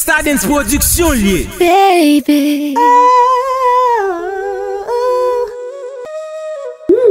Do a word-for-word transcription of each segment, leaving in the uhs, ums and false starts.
Sa Dens Pwodiksyon l ye. Baby.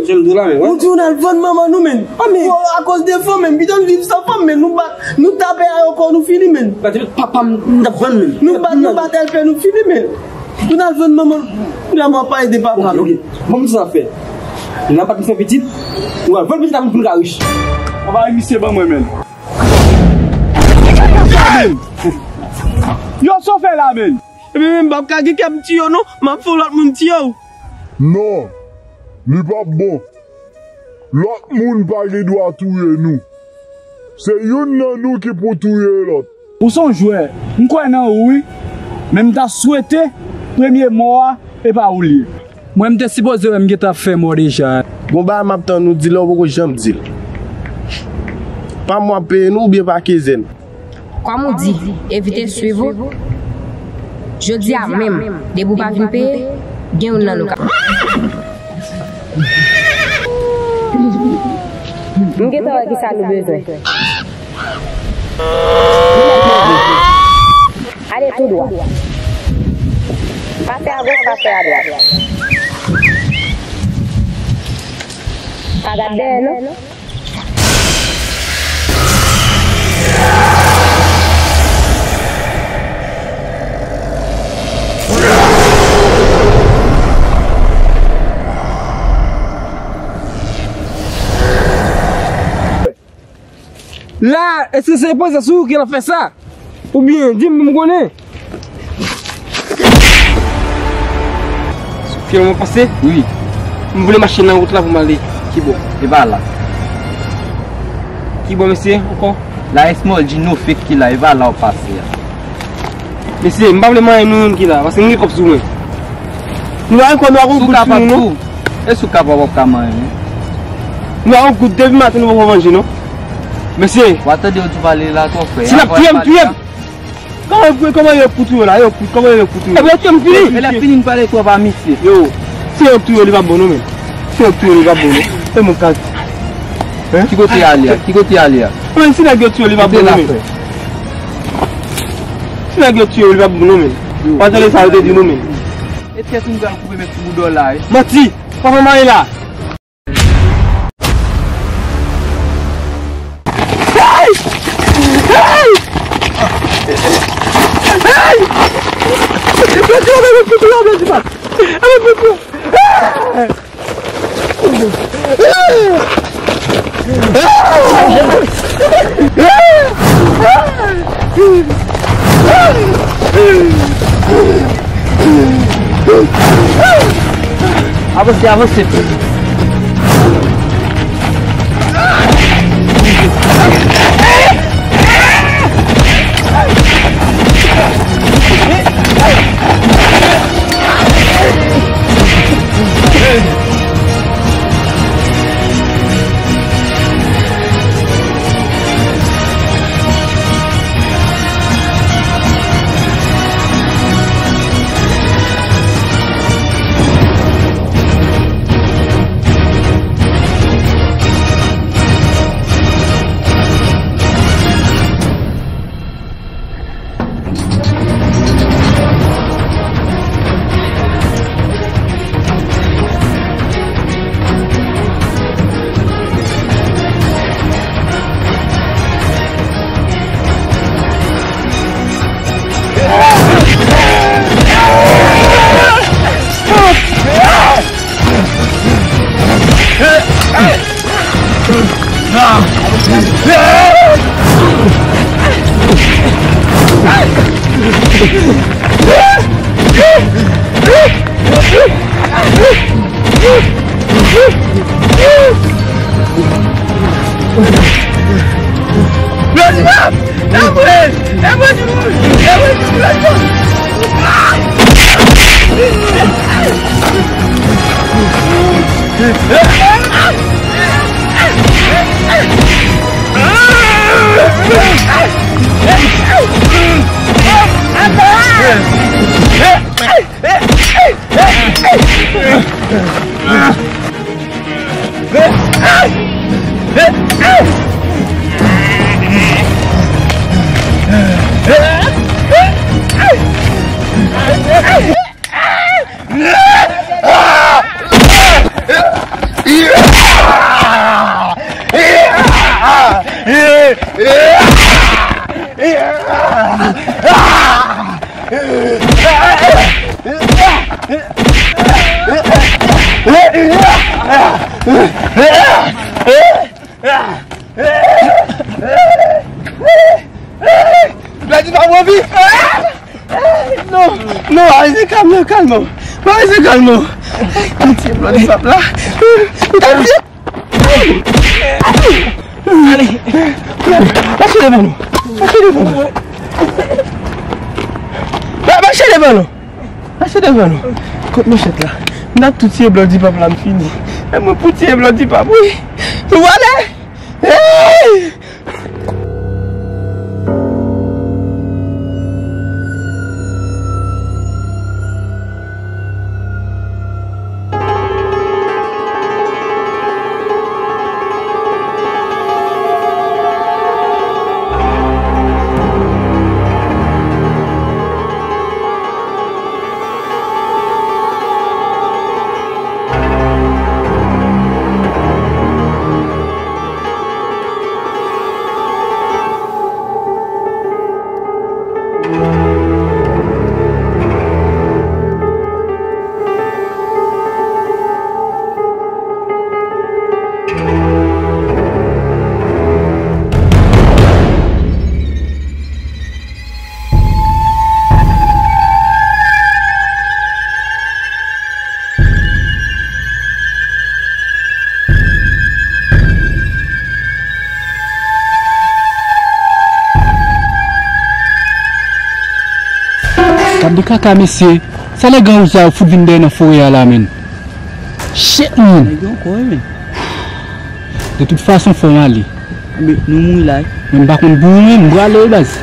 Jan m di w la, men, wè. Ou di w n al vann manman nou, men. Ah, men. Bon, akoz de fanm, men. Pito n viv san fanm, men. Nou bat, nou tape ayokò, nou fini, men. Pati papa m, n ap vann, men. Nou bat, nou bat L P, nou fini, men. Pou n al vann manman, kounya m ap pale de papa m. Ok, ok. Bon, m di sa fè. N ap bat, nou fè pitit. Nou al vann pitit la pou n ka rich. Anba misye ban mwen, men. Sa, men. Yo, sa w fè la, men. Ebyen, men, m p ap ka gen kè m tiye w, non. M ap fè yon lòt moun tiye w. Non, li p ap bon. Lòt moun pa gen dwa touye nou. Se youn nan nou ki pou touye lòt. Ou se yon jwè. M kwè nan ou, wi. Men m ta swete premye mò a, e pa ou l ye. Mwen, m te sipoze wè m gentan fè mò deja. Gon bagay m ap tann ou di la, ou poko janm di l. Pa mwa w ap peye nou oubyen pa kenzenn? Kòm ou di, evite swiv ou. Jodi a menm, depi w pa vin peye, gen youn nan nou k ap. M gentan wè kisa nou bezwen. Ale tou dwat. Pa fè agoch, pa fè adwat. Pa gad dèyè, non. La, èske se prezans ou ki al fè sa? Oubyen, di m pou m konnen. Sou pye mwen pase? Wi. M boule machin nan wout la pou m ale. Ki bò? E pa la. Ki bò, mesye, ankò? La, Esmòl Djino fake ki la, e pa la w pase a. Mesye, m pa vle manyen nou youn ki la, paske m gen kòb sou mwen. Nou pa gen kòb, nou pa gen goud sou nou, non. E si w kapab w ap ka manyen, non? Nou pa gen goud, depi maten nou poko manje, non. Mesye. W a tande yo di w pale la twò frè. Si n ap touye m, touye m. Kòman, kòman yo pou touye w la? Yo pou, kòman yo pou touye w? Ebyen, touye m fini. E lè fini n pale twòp a misye. Yo, si yo touye w, li p ap bon, non, men. Si yo touye w, li p ap bon, non. E mwen k al. Hein? Ki kote y ale a? Ki kote y ale a? Men si nèg yo touye w, li p ap bon, non, men. Si nèg yo touye w, li p ap bon, non, men. W a tande sa yo te di nou, men. E tèt ou m pral koupe met sou boudò la, wi. Manti! Pa fè m anyen la. Hey! Hey! Hey! Avanse, avanse. Blòdi pa anvi. Non, non, arete, kalme w, kalme w. Arete, kalme w. Pitié, Blòdi pap la. Pitié. Ale. Mache devan nou. Mache devan nou. Ma-, mache devan nou. Mache devan nou. Kot manchèt la? N ap tou tiye Blòdi pap la, m fini. E mwen pou tiye Blòdi pap, wi. Nou ale. Hey! Gad de kaka, mesye. Sa lè gran wouz sa yo fout vin dèyè nan forè a la, menn. Shit, menn. Nèg yo ankò, wi, menn. De tout fason, fò m ale. Men nou mouri la, wi. Men m pa konn pou ou, menn. M prale, wi, baz.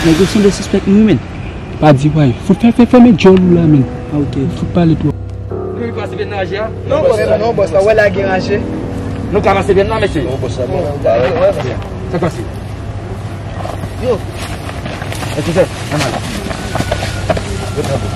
Nèg yo sanble sispèk nou, wi, menn. Pa di, way. Fout fè, fè, fèmen djòl ou la, menn. Ah, ok. Fout pale twòp. Nou pase byen nan raje a? Non, bòs la, non, bòs la, wè la gen raje. Nou ka pase byen nan, mesye? Non, bòs la, bon. Sa k pase? Yo. Eskize, ann ale. Yo, travay.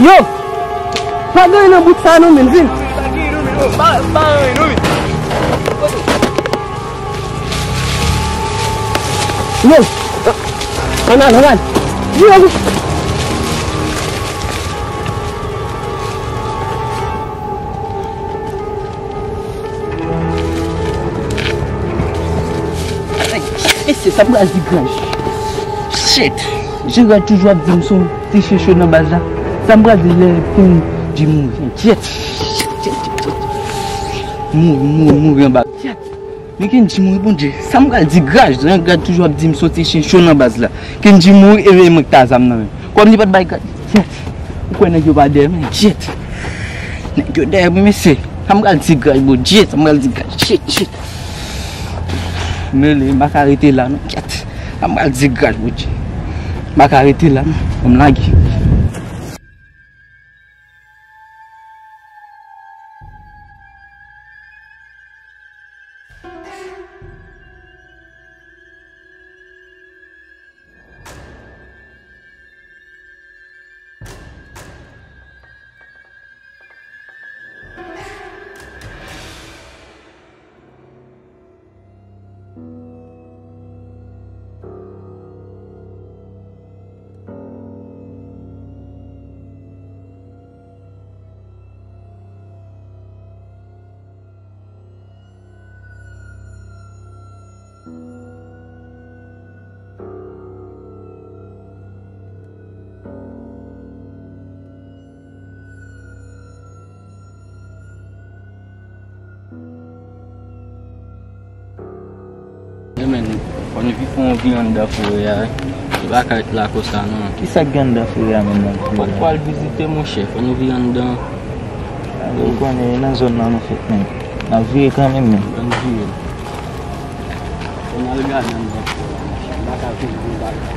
Yo! Pa gen anyen nan bout sa non, men vin. Yo! Ann al, ann al. Yo! Mesye, sa m pral di graj. Shit! Jera toujou ap di m se yon ti chen cho nan baz la. Sa m pral di lè Kendji mouri. Gyèt! Mouri, mouri, mouri anba. Gyèt! Men Kendji mouri, Bondye. Sa m pral di graj. Lè graj toujou ap di m se yon ti chen cho nan baz la. Kendji mouri, e mwen k ta zam nan men. Kòm li pa t bay graj. Gyèt! Ou kwè nèg yo pa dèyè m? Gyèt! Nèg yo dèyè mwen, mesye. Sa m pral di graj, Bondye. Sa m pral di graj. Shit, shit. Mele, m pa ka rete la, non. Gyèt. Sa m pral di graj, Bondye. M pa ka rete la, non. Fò m lage. Yo, men, fò nou vi-, fè yon vi anndan forè a, wi. Se pa ka ret la konsa, non. Kisa k gen anndan forè a menm nan? Fò n pral vizite, monchè. Fò nou vire anndan. Ou konnen, e nan zòn nan nou fèt, men. N ap vire kanmenm, men. Ann vire. Fò n al gade anndan forè a, monchè. M pa ka vin, m pa ka.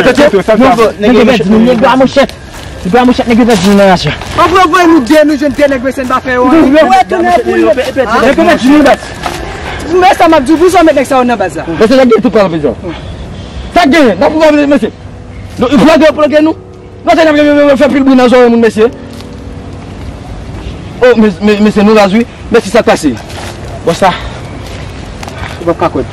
Nèg yo pèdi moun, nèg yo a manchèt. Nèg yo a manchèt, nèg yo pèdi moun nan rache. An pran voye nou de, nou jwenn de nèg mesye n pa fè yo anyen. Ou wè tonè pou yo. Nèg yo pèdi moun, baz. Men sa m ap di w, pou sa w met nèg sa yo nan baz la. Mesye, nèg gen tout pral prizon. Sa k genyen? N ap pran mesye. Nou, plonge, plonge nou. Nou te n ap fè pil bri nan zòrèy moun, mesye. Oh, mes-, mes-, mesye, nou raz, wi. Mèsi, sa k pase? Bòs la. Ou p ap ka kwè.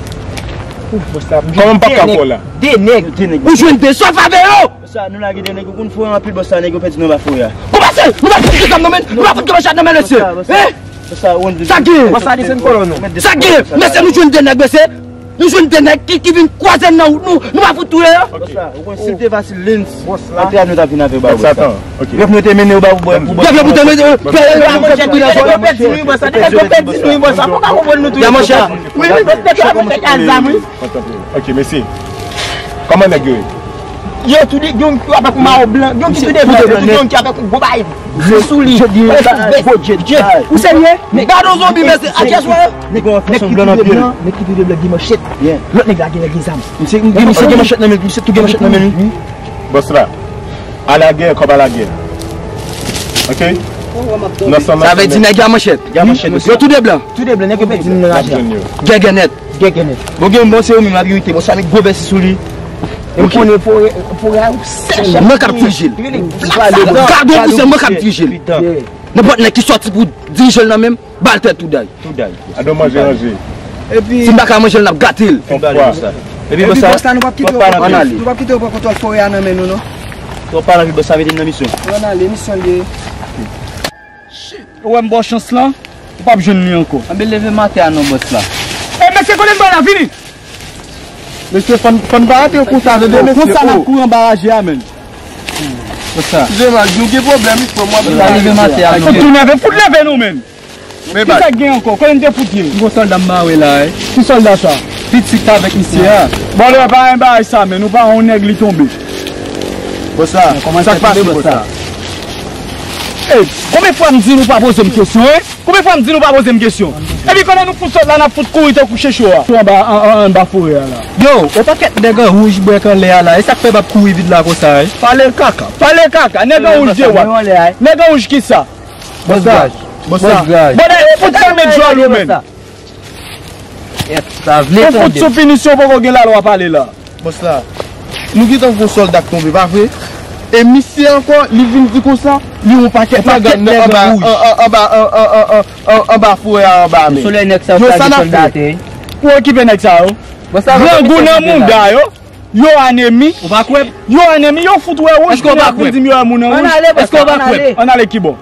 Ouf, bòs la. Kòman m p ap ka kwè w la? De nèg. De nèg. Ou jwenn de sòt avè yo! Bòs la, nou lage de nèg. Ou konn fò anpil, bòs la, nèg yo pèdi nou anba fò a. Kòmanse! Nou pa fout de zam nan men, nou pa fout de machat nan men, mesye. Bòs la, bòs la. Hein? Sa gen! Sa gen! Mesye, nou jwenn de nèg, mesye! Nou jwenn de nèg ki, ki vin kwaze nan wout nou, nou pa fout touye yo. Bòs la, ou konn si l te fasil, Lens, antre a nou t ap vin avè w ba bòs la. Grèf nou te mennen yo ba pou bòs. Grèf yo pou te mennen yo. Yo pèdi nou, bòs la. Nèg yo pèdi nou, bòs la. Pou ka konprann nou touye. Wi, wi. Nèg yo avè zam, wi. Ok, mesye. Kòman nèg yo ye? Yo tou de, gen yon ki avèk yon mawo blan, gen yon ki tou de blan, gen yon ki avèk yon gwo bagay sou li. Ou serye? Gade yon zonbi, mesye, a kiyès wè? Nèg ki tou de blan, nèg ki tou de blan gen manchèt. Lòt nèg la gen, gen zam. Misye gen, misye gen manchèt nan men, misye tou gen manchèt nan men li. Bòs la, alagè, kòb alagè. Ok? Sa vle di nèg yo a manchèt. Yo tou de blan. Tou de blan, nèg yo pèdi nan lajè. Gègènèt. Gègènèt. Bon, gen bon, se yo menm la ki rete. Bon, sa met gwo vès sou li. E m konnen forè, forè a sèch. Mwen k ap dirije l. Gade yon kouzè, mwen k ap dirije l. Nenpòt nèg ki sòti pou dirije l nan men m, ba l tèt tou day. Tou day. Ado manje ranje. Epi si m pa ka manje l, n ap gate l. Epi bòs la, nou p ap kite yo pran, nou p ap kite yo pran kontwòl forè a nan men nou, non. Twòp pale anpil, bòs la mete m nan misyon. Ann ale, misyon l ye. Ou wè m ba w chans lan, ou p ap jwenn li ankò. Anben leve maten a non, bòs la. E mesye, kote n pral la, vini! Mesye, fò n, fò n pa antre konsa, tande, mesye. Konsa n ap kouri anba raje a, menn. Konsa. Eskize m, nou gen pwoblèm, wi, frè m, w ap leve maten a non. Fout tou nève, fout leve nou, menn. Kisa k gen ankò? Kote n te fout ye? M gon sòlda m mare la, wi. Ki sòlda sa? Pitit avèk misye a. Bon, lè pa yon bagay sa, menn, ou pa yon nèg li tonbe. Bòs la, sa k pase, bòs la? Ey, konbyen fwa m di nou pa poze m kesyon, en? Konbyen fwa m di nou pa poze m kesyon? Epi konnen nou fout sot la, n ap fout kouri tankou checho a. Tou anba, an, an, anba forè a la. Yo, yon pakèt nèg an wouj bwèk anlè a la. E sa k fè m ap kouri vin la konsa, en? Pale kaka, pale kaka. Nèg an wouj de wak. Nèg an wouj kisa? Bòs la, bòs la. Bon, e fout kalme djòl ou, menn. Ou fout sou finisyon, poko gen lalwa pale la. Bòs la, nou gentan gon sòlda k tonbe, pa vre? E misye ankò, li vin di konsa, li yon pakèt nèg anba, anba, anba, anba forè a anba, men. Yo, sa n ap fè? Ou okipe nèg sa yo? Grangou nan mouda yo. Yo anemi. Ou pa kwè m? Yo anemi, yo fout wè wouj, kounye a vin di m yo wè moun an wouj. Èske ou pa kwè m? Ann ale kibò?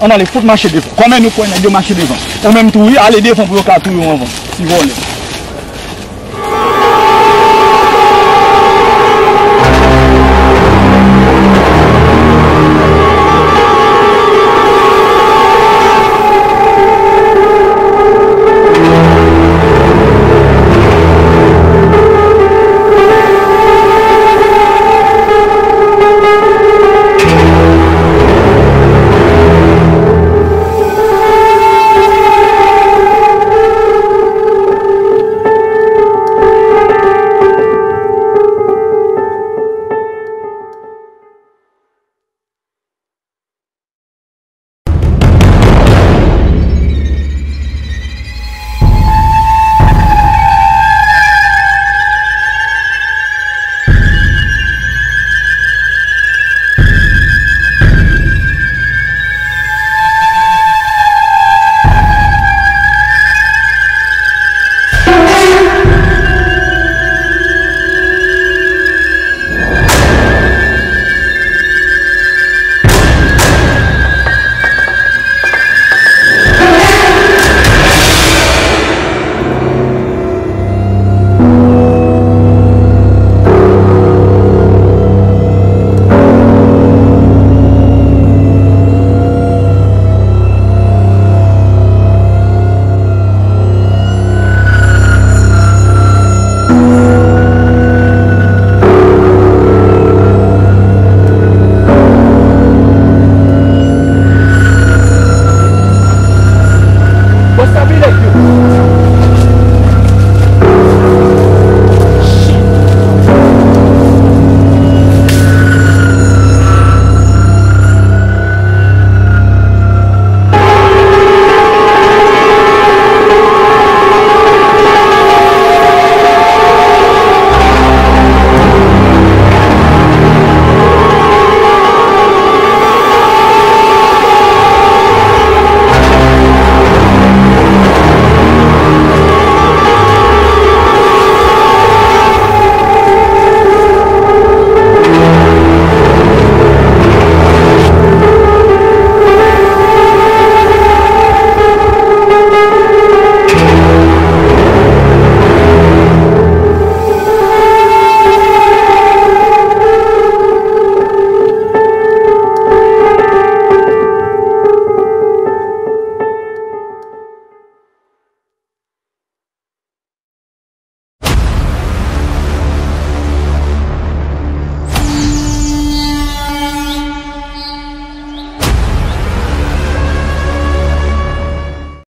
Ann ale, fout mache devan. Kòman nou kwè nèg yo mache devan? Ou menm tou, wi, ale devan pou yo ka touye w anvan. Ti vòlè.